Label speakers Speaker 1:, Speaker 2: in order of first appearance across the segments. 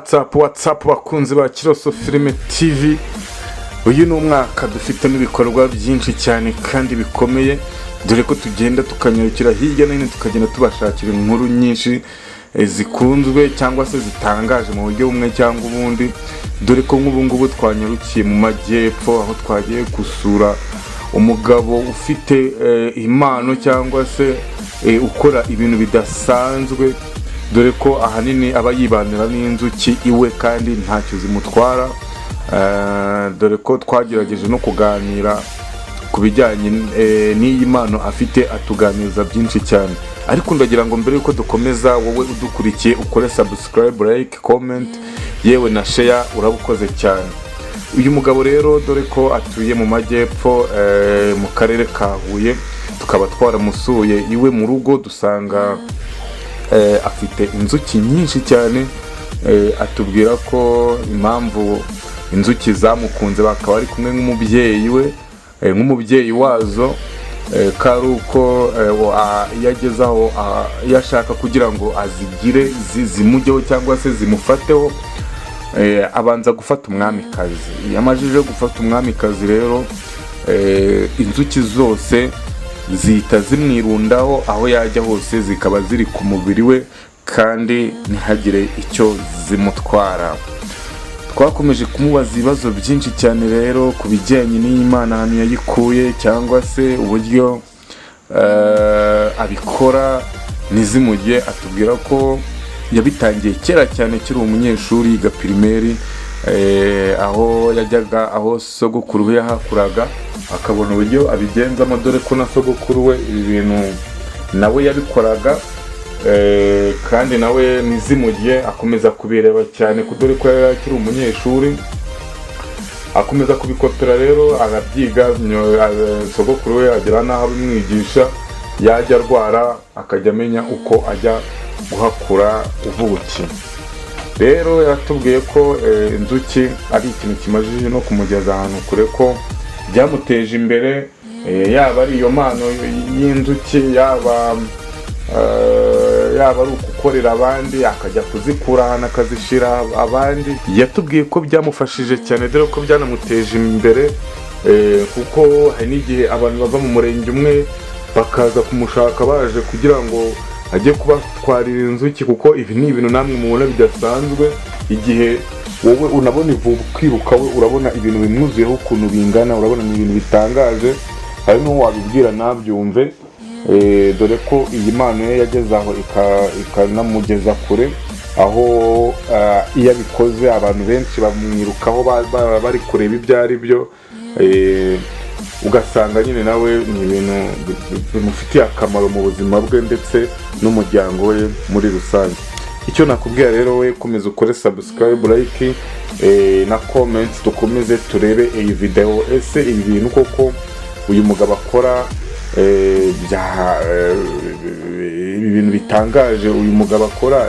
Speaker 1: What's what's up, bakunzi ba Kiroso Filime TV? Uyu ni umwaka dufitemo ibikorwa byinshi cyane kandi bikomeye, dore ko tugenda tukanyarukira hirya no hino, tukagenda tubashakira inkuru nyinshi zikunzwe cyangwa se zitangaje mu buryo bumwe cyangwa ubundi, dore ko nk'ubu ngubu twanyarukiye mu majyepfo, aho twagiye gusura umugabo ufite impano cyangwa se ukora ibintu bidasanzwe, dore ko ahanini aba yibanira n'inzuki iwe kandi ntacyo zimutwara. Dore ko twagerageje no kuganira ku bijyanye n'iyi mpano afite, atuganiriza byinshi cyane. Ariko ndagira ngo mbere yuko dukomeza, wowe udukurikiye ukore subscribe, like, comment, yewe na share, uraba ukoze cyane. Uyu mugabo rero, dore ko atuye mu majyepfo, mu karere ka Huye, tukaba twaramusuye iwe mu rugo, dusanga afite inzuki nyinshi cyane. Atubwira ko impamvu inzuki zamukunze, bakaba bari kumwe nk'umubyeyi we, nk'umubyeyi wazo, ko ari uko iyo ageze aho, iyo ashaka kugira ngo azigire zimujyeho cyangwa se zimufateho, abanza gufata umwamikazi. Iyo amajije gufata umwamikazi rero, inzuki zose zihita zimwirundaho, aho yajya hose zikaba ziri ku mubiri we kandi ntihagire icyo zimutwara. Twakomeje kumubaza ibibazo byinshi cyane rero ku bijyanye n'iyi mpano, ahantu yayikuye cyangwa se uburyo abikora ntizimujye. Atubwira ko yabitangiye kera cyane akiri umunyeshuri yiga primaire, aho yajyaga aho sogokuru we yahakuraga, akabona uburyo abigenzamo, dore ko na sogokuru we ibi bintu nawe yabikoraga, kandi nawe ntizimujye. Akomeza kubireba cyane, dore ko yari akiri umunyeshuri, akomeza kubikopera rero, arabyiga. Sogokuru we agera n'aho abimwigisha, yajya arwara akajya amenya uko ajya guhakura ubuki. Rero yatubwiye ko inzuki ari ikintu kimajije no kumugeza ahantu kure, ko byamuteje imbere, yaba ari iyo mpano y'inzuki, yaba ari ukukorera abandi, akajya kuzikura ahantu akazishyira abandi. Yatubwiye ko byamufashije cyane, dore ko byanamuteje imbere, kuko hari n'igihe abantu bava mu murenge umwe bakaza kumushaka, baje kugira ngo ajye kubatwarira inzuki, kuko ibi ni ibintu namwe mubona bidasanzwe. Igihe wowe unabona ivubu ukiruka, we urabona ibintu bimwuzuyeho ukuntu bingana, urabona ni ibintu bitangaje, hari n'uwo wabibwira ntabyumve. Dore ko iyi mpano ye yageze aho ikanamugeza kure, aho iyo abikoze abantu benshi bamwirukaho, bari kureba ibyo ari byo, ugasanga nyine nawe ni ibintu bimufitiye akamaro mu buzima bwe ndetse n'umuryango we muri rusange. Icyo nakubwira rero, we komeza ukore subscribe, like na comment, dukomeze turebe iyi video. Ese ibi bintu koko uyu mugabo akora, ibi bintu bitangaje uyu mugabo akora?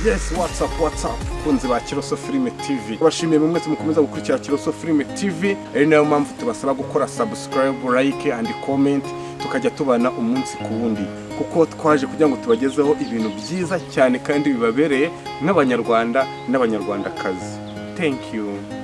Speaker 1: Yes, what's up, what's up, bakunzi ba Kiroso Filime TV? Bashimiye mwese mukomeza gukurikira Kiroso Filime TV, ari nayo mpamvu tubasaba gukora subscribe, like and comment, tukajya tubana umunsi ku wundi, kuko twaje kugira ngo tubagezeho ibintu byiza cyane kandi bibabereye nk'Abanyarwanda n'Abanyarwandakazi. Thank you.